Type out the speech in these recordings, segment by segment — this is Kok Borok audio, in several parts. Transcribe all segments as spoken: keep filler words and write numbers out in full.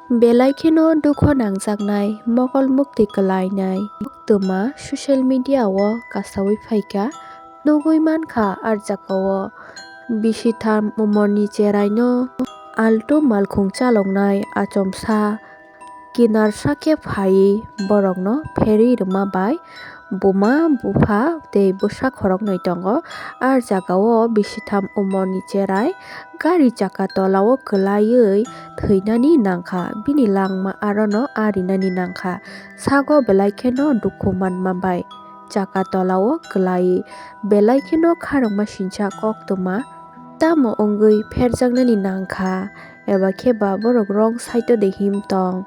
Belai kheno dukho nangjaknai, mokol mukti kwlainai koktwma social media o kasaui phaikha. Nugui mankha, ah jagao bisitham umorni cheraino altu malkhung chaloknai achomsa kinarsa khe phaiwi borokno pherwi rwma bai buma bupha tei bwsa khoroknwi tongo. Ah jagao bisitham umorni cherai gari chaka tolao kwlaiwi thwinani nangkha, bini langma arono arinani nangkha. Sago belai kheno dukhu manma bai chaka tolao kwlaiwi belai kheno kharokma sincha koktwma tamo wngwi pherjaknani nangkha, eba khe ba borok wrong side o de him tong,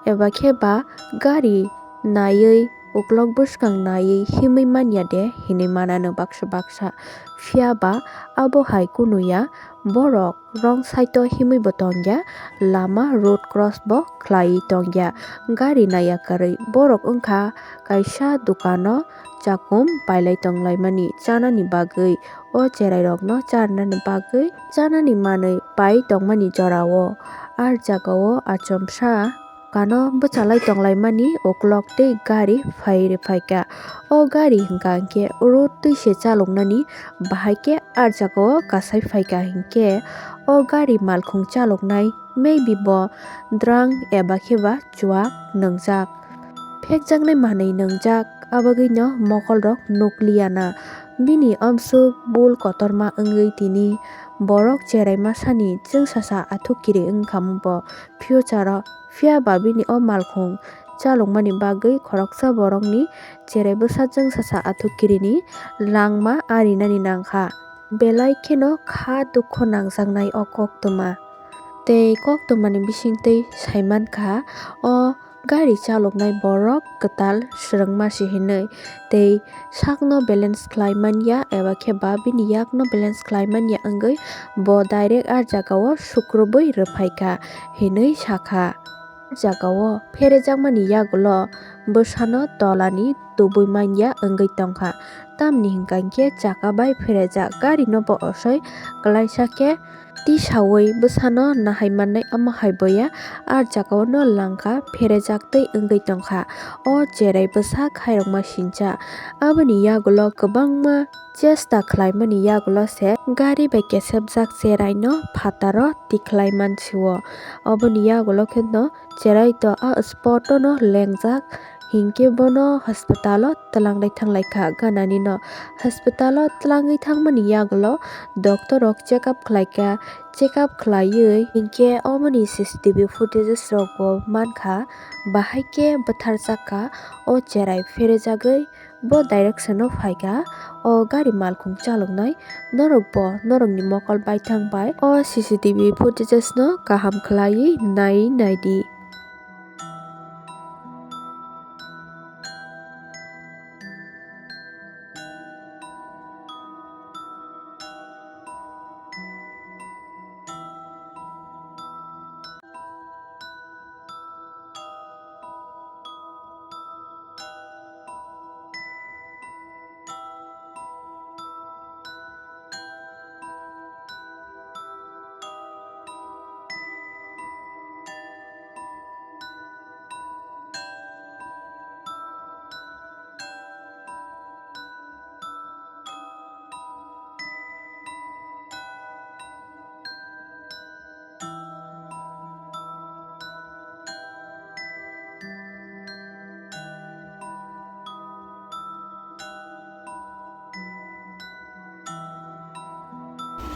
eba khe ba gari naiwi uklok bwskang naiwi himwi manya de hinwi manano baksa baksa. Phiya ba abo hai kunu ya, borok wrong side o himwi bo tongya, lama road cross bo khlaiwi tongya. Gari naiya kwrwi borok wngkha kaisa dukano chakum pailai tonglaimani chanani bagwi, o cherairokno charnani bagwi chanani manwi pai tongmani jorao. Ah jagao achomsa kano bwchalai tonglaimani uklok tei gari phai rw phaikha. O gari hwnkha hwnkhe road twi se chaloknani, bahai khe ah jagao kasai phaikha hinkhe o gari malkhung chaloknai maybe bo drunk eba khe ba chuak nwngjak. Phekjaknai manwi nwngjak, abagwino mokolrok nukliya na. Bini omsuk bul kotorma wngwi tini borok cherai masani chwngsasa athuk kiri wngkha bo future o. Phiya ba bini o malkhung chalokmani bagwi khoroksa borokni cherai bwsa chwngsasa athuk kirini langma arinani nangkha. Belai kheno kha dukho nangjaknai o koktwma. Tei koktwmani bisingtwi saimankha, o gari chaloknai borok kwtal swrwngma se hinwi, tei sakno balance khlai manya eba khe ba bini yakno balance khlai manya wngwi bo direct ah jagao sukrubwi rwphaikha hinwi sakha. Jagao pherejakmani yagulo bwsano tolani tubui manya wngwi tongkha, tamni hwnkha hinkhe chaka bai pherejak garino bo osoi kwlaisa khe tisaui bwsano nahai mannai, omo hai boya ah jagao no langkha, pherejak twi wngwi tongkha. O cherai bwsa khairokma sincha, aboni yagulo kwbangma chesta khlaimani yagulo se gari bai kesepjak cherai no phataro tikhlai mansio. Oboni yagulo khe no cherai to a spot o no lengjak, hinkhe bono hospital o twlanglai thanglaikha ganani no. Hospital o twlangwi thangmani yagulo doctor rok check up khlaikha, check up khlaiwi hinkhe oboni C C T V footages rok bo mankha, bahai khe bwtharjakha o cherai pherejagwi. Bo direction o phaikha, o gari malkhung chaloknai norok bo norokni mokol baithang bai o C C T V footages no kaham khlaiwi naiwi naidi.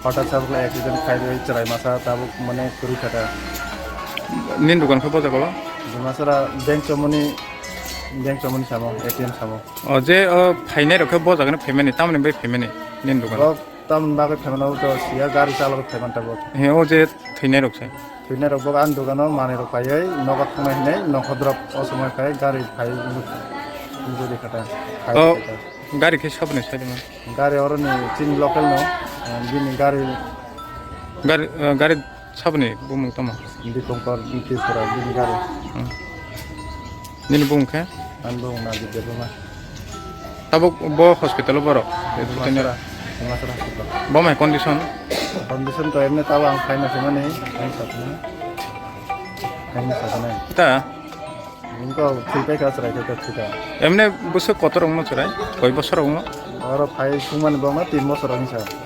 Hothat sabuk accident khai rwi chwrai masa tabuk mane kwrwi kha ta. Nini dukan khe bojak olo? Dumasara bank chomoni, bank chomoni samo, A T M samo. O je o phainai rok khe bojak no phaimani, tamoni bai phaimani nini dukan? Tamoni bagwi phaimano to siya gari chalok phaiman tabuk. He, o je thwinai rok se? Thwinai rok bo ani dogano manwi rok paiwi nogo thangnai hinwi nokho drop o somoi khai gari phai wngwi kha ta. O gari khe saboni side ma? Gari oroni chini local no, eh, bini gari. Gari, eh, gari saboni bumung tamo? Dipankar Tripura bini gari. Hmm. Nini bumung khe? Ani bumung Najib Debbarma. Tabuk bo hospital o borok? Dimasara, Dimasara hospital. Bo mai condition? Condition to emni tabo ang phaina sumani, ang sakni. Ini sasanai. Ta? Ini kok filter ka serai ka kita. Emne busuk kotor ongno serai? Koi bosor ongno? Oro phai suman bongno tin bosor ongsa.